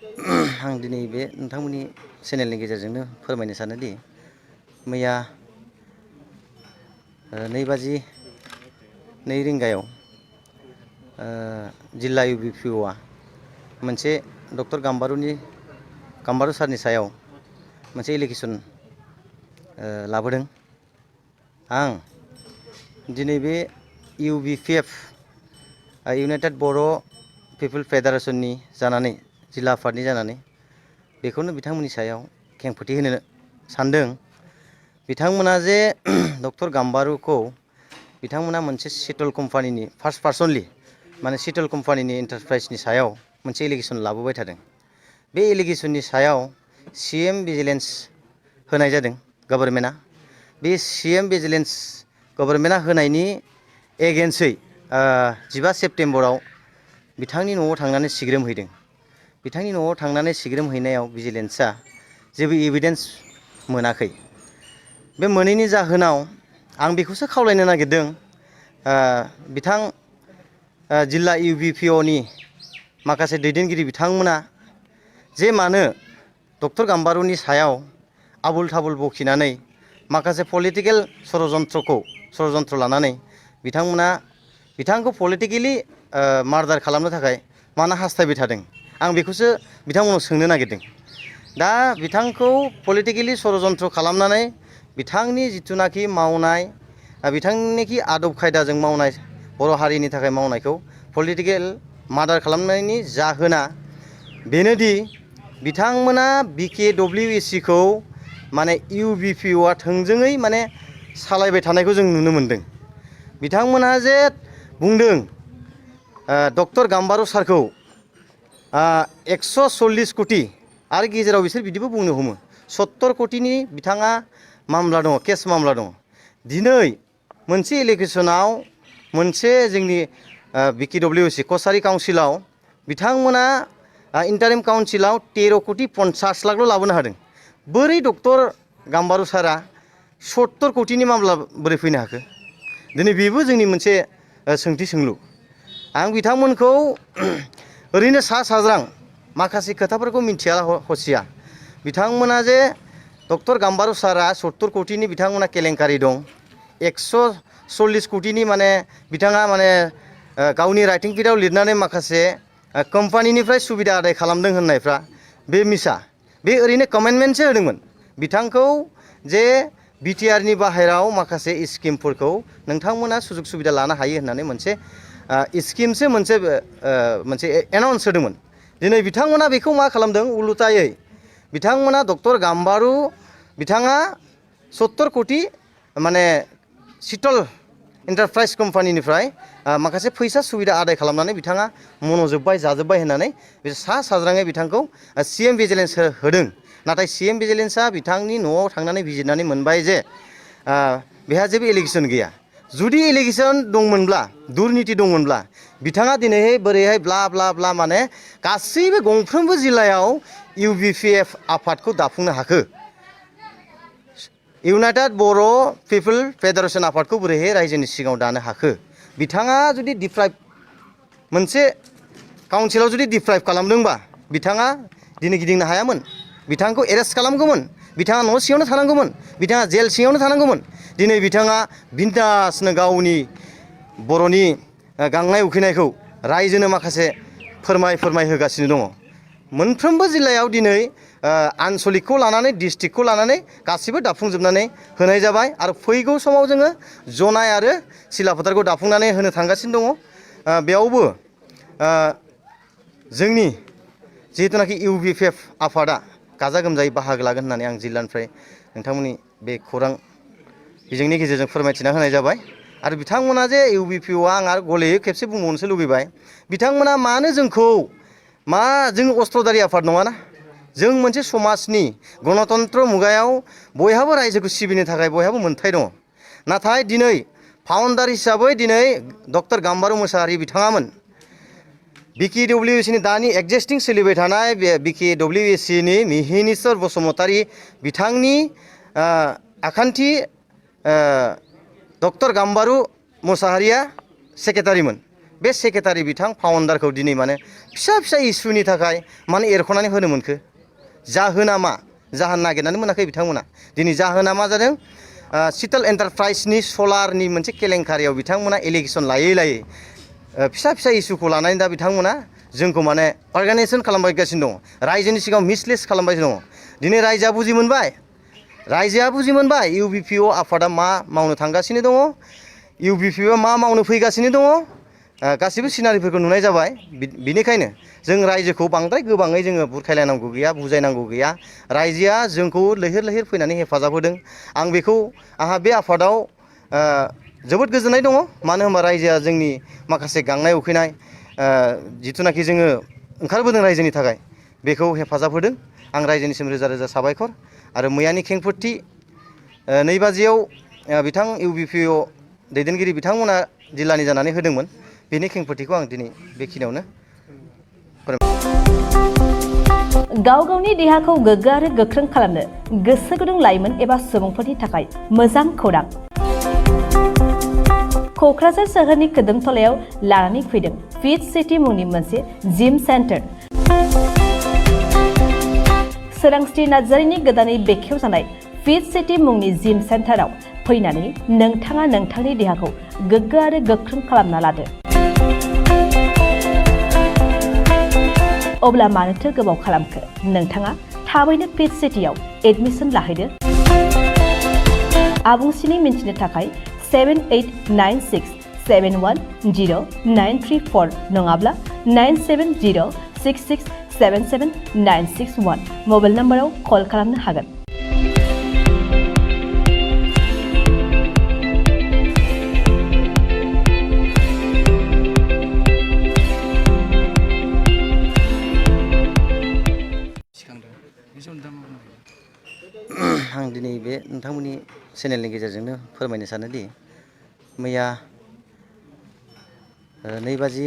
आं दिनै बे नोंथांमोननि चेनेलनि गेजेरजोंनो फोरमायनो सानोदि मैया 2:02 रिंगायाव जिल्ला UBPA मोनसे डक्टर गाम्बारु सारनि सायाव मोनसे एलिगेसन लाबोदों। आं दिनै बे UBPF इउनाइटेड बर' पिपल फेडारेसननि जानानै जिल्ला आफादनि जानानै बेखौनो बिथांमोननि सायाव खेंफोरथि होनो सानदों। बिथांमोना जे डक्टर गाम्बारुखौ बिथांमोना मोनसे सिटल कम्पानिनि फार्स्ट पार्सनलि माने सिटल कम्पानिनि एन्टारप्राइजनि सायाव मोनसे एलिगेसन लाबोबाय थादों। बे एलिगेसननि सायाव CM भिजिलेन्स होनाय जादों गभर्नमेन्टआ। बे CM भिजिलेन्स गभर्नमेन्टआ होनायनि एगेन्स्टै 15 सेप्तेम्बराव बिथांनि न'आव थांनानै सिग्रोमहैदों। बिथांनि न'आव थांनानै सिग्रोमहैनायाव भिजिलेन्सआ जेबो एभिडेन्स मोनाखै। बे मोनैनि जाहोनाव आं बेखौसो खावलायनो नागिरदों, बिथां जिल्ला UBPOनि माखासे दैदेनगिरि बिथांमोना जे मानो डक्टर गाम्बारुनि सायाव आबुल थाबुल बखिनानै माखासे पलिटिकेल षड़यन्त्र लानानै बिथांखौ पलिटिकेलि मार्डार खालामनो थाखाय मानो हास्थायबाय थादों, आं बेखौसो बिथांमोनाव सोंनो नागिरदों। दा बिथांखौ पलिटिकेलि षड़यन्त्र खालामनानै बिथांनि जिथुनाखि मावनाय, बिथांनिखि आदब खायदाजों मावनाय बर' हारिनि थाखाय मावनायखौ पलिटिकेल मार्डार खालामनायनि जाहोना बेनोदि बिथांमोना BKWSC खौ माने UBPOआ थोंजोङै माने सालायबाय थानायखौ जों नुनो मोनदों। बिथांमोनहा जे बुंदों डक्टर गाम्बारु सारखौ 140 कोटि आरो गेजेराव बिसोर बिदिबो बुंनो हमो 70 कोटिनि बिथाङा मामला दङ, केस मामला दङ। दिनै मोनसे एलिगेसनाव मोनसे जोंनि BKWSC कसारि काउन्सिलाव बिथांमोना इन्टारिम काउन्सिलाव 13 कोटि 50 लाखल' लाबोनो हादों। बोरै डक्टर गाम्बारु सारा 70 कोटिनि मामला बोरै फैनो हाखो? दिनै बेबो जोंनि मोनसे सोंथि सोंलु। आं बिथांमोनखौ ओरैनो सा साज्रां माखासे खोथाफोरखौ मिथिया हसिया बिथांमोना जे डक्टर गाम्बारु सारा 70 कोटिनि बिथांमोना केलेंकारि दं, 140 कोटिनि माने बिथाङा माने गावनि राइटिं पिडआव लिरनानै माखासे कम्पानिनिफ्राय सुबिदा आदाय खालामदों होननायफ्रा बे मिसा। बे ओरैनो कमेन्टमेन्टसो होदोंमोन बिथांखौ जे BTRनि बाहेराव माखासे स्किमफोरखौ नोंथांमोना सुजुग सुबिदा लानो हायो होननानै मोनसे स्किमसो मोनसे एनाउन्स होदोंमोन। दिनै बिथांमोना बेखौ मा खालामदों उलुटायै बिथांमोना डक्टर गाम्बारु बिथाङा 70 कोटि माने सिटल एन्टारप्राइज कम्पानिनिफ्राय माखासे फैसा सुबिदा आदाय खालामनानै बिथाङा मन'जोब्बाय जाजोब्बाय होननानै सा साज्राङै बिथांखौ CM भिजिलेन्स होदों। नाथाय CM भिजिलेन्सआ बिथांनि न'आव थांनानै बिजिरनानै मोनबाय जे बेहा जेबो एलिगेसन गैया। जुदि एलिगेसन दंमोनब्ला, दुर्निति दंमोनब्ला बिथाङा दिनैहाय बोरैहाय ब्ला ब्ला ब्ला माने गासैबो गंफ्रोमबो जिल्लायाव UBPF आफादखौ दाफुंनो हाखो? इउनाइटेड बर' पिपल फेडारेसन आफादखौ बोरैहाय रायजोनि सिगाङाव दानो हाखो? बिथाङा जुदि डिप्राइभ मोनसे काउन्सिलाव जुदि डिप्राइभ खालामदोंबा बिथाङा दिनै गिदिंनो हायामोन। बिथांखौ एरेस्ट खालामगौमोन, बिथाङा न' सिङावनो थानांगौमोन, बिथाङा जेल सिङावनो थानांगौमोन। दिनै बिथाङा बिन्दासनो गावनि बर'नि गांनाय उखैनायखौ रायजोनो माखासे फोरमाय होगासिनो दङ। मोनफ्रोमबो जिल्लायाव दिनै आनसलिकखौ लानानै डिस्ट्रिक्टखौ लानानै गासिबो दाफुंजोबनानै होनाय जाबाय आरो फैगौ समाव जोङो जनाय आरो सिलाफोथारखौ दाफुंनानै होनो थांगासिनो दङ। बेयावबो जोंनि जिहेतुनाखि UBPF आफादा गाजा गोमजायै बाहागो लागोन होननानै आं जिल्लानिफ्राय नोंथांमोननि बे खौरां बिजोंनि गेजेरजों फोरमायथिना होनाय जाबाय। आरो बिथांमोना जे UBPOआ आं आरो गलेयै खेबसे बुंबावनोसो लुबैबाय, बिथांमोना मानो जोंखौ जों अस्त्रधारि आफाद नङाना? जों मोनसे समाजनि गणतन्त्र मुगायाव बयहाबो रायजोखौ सिबिनो थाखाय बयहाबो मोन्थाय दङ। नाथाय दिनै फाउन्डार हिसाबै दिनै डक्टर गाम्बारु मोसाहारि बिथाङामोन BKWSCनि दानि एक्जिस्टिं सोलिबाय थानाय बे BKWSCनि मिहिनीश्वर बसुमतारी बिथांनि आखान्थि डक्टर गाम्बारु मोसाहारिया सेक्रेटारिमोन। बे सेक्रेटारि बिथां फाउन्डारखौ दिनै माने फिसा फिसा इस्युनि थाखाय माने एरख'नानै होनो मोनखो? जाहोना मा? जाहोन नागिरनानै मोनाखै बिथांमोना। दिनै जाहोना मा जादों? सिटल एन्टारप्राइजनि सलारनि मोनसे केलेंकारियाव बिथांमोना एलिगेसन लायै लायै फिसा फिसा इस्युखौ लानानै दा बिथांमोना जोंखौ माने अर्गानाइजेसन खालामबायगासिनो दङ। रायजोनि सिगाङाव मिसलिड खालामगासिनो दङ। दिनै रायजोआ बुजि मोनबाय। रायजोआ बुजि मोनबाय UBPO आफादा मा मावनो थांगासिनो दङ। UBPO मा मावनो फैगासिनो दङ। गासिबो सिनारिफोरखौ नुनाय जाबाय। बिनिखायनो जों रायजोखौ बांद्राय गोबाङै जोङो बुरखायलायनांगौ गैया, बुजायनांगौ गैया। रायजोआ जोंखौ लैहोर लैहोर फैनानै हेफाजाब होदों। आं बेखौ आंहा बे आफादाव जोबोद गोजोननाय दङ। मानो होनबा रायजोआ जोंनि माखासे गांनाय उखैनाय जिथुनाखि जोङो ओंखारबोदों रायजोनि थाखाय बेखौ हेफाजाब होदों। आं रायजोनिसिम रोजा रोजा साबायखर। आरो मैयानि खेंफोरथि 2 बाजियाव बिथां UBPO दैदेनगिरि बिथांमोना जिल्लानि जानानै होदोंमोन। बेनि खेंफोरथिखौ आं दिनै बेखिनियावनो गाव गावनि देहाखौ गोग्गो आरो गोख्रों खालामनो गोसो गुदुं लाइमोन एबा सुबुंफोरनि थाखाय मोजां खौरां। क'क्राझार सोहोरनि खोदोमथलायाव लानानै फैदों फिट सिटी मुंनि मोनसे जिम सेन्टार। सोरांस्रि नार्जारिनि गोदानै बेखेवजानाय फिट सिटी मुंनि जिम सेन्टाराव फैनानै नोंथाङा नोंथांनि देहाखौ गोग्गो आरो गोख्रों खालामना लादो। अब्ला मानोथो गोबाव खालामखो? नोंथाङा थाबैनो फिट सिटीआव एडमिसन लाहैदो। आबुंसिनै मिन्थिनो थाखाय 7896710934 नङाब्ला 9706677961 मबाइल नाम्बाराव कल खालामनो हागोन। आं दिनै बे नोंथांमोननि चेनेलनि गेजेरजोंनो फोरमायनो सानोदि मैया 2 बाजि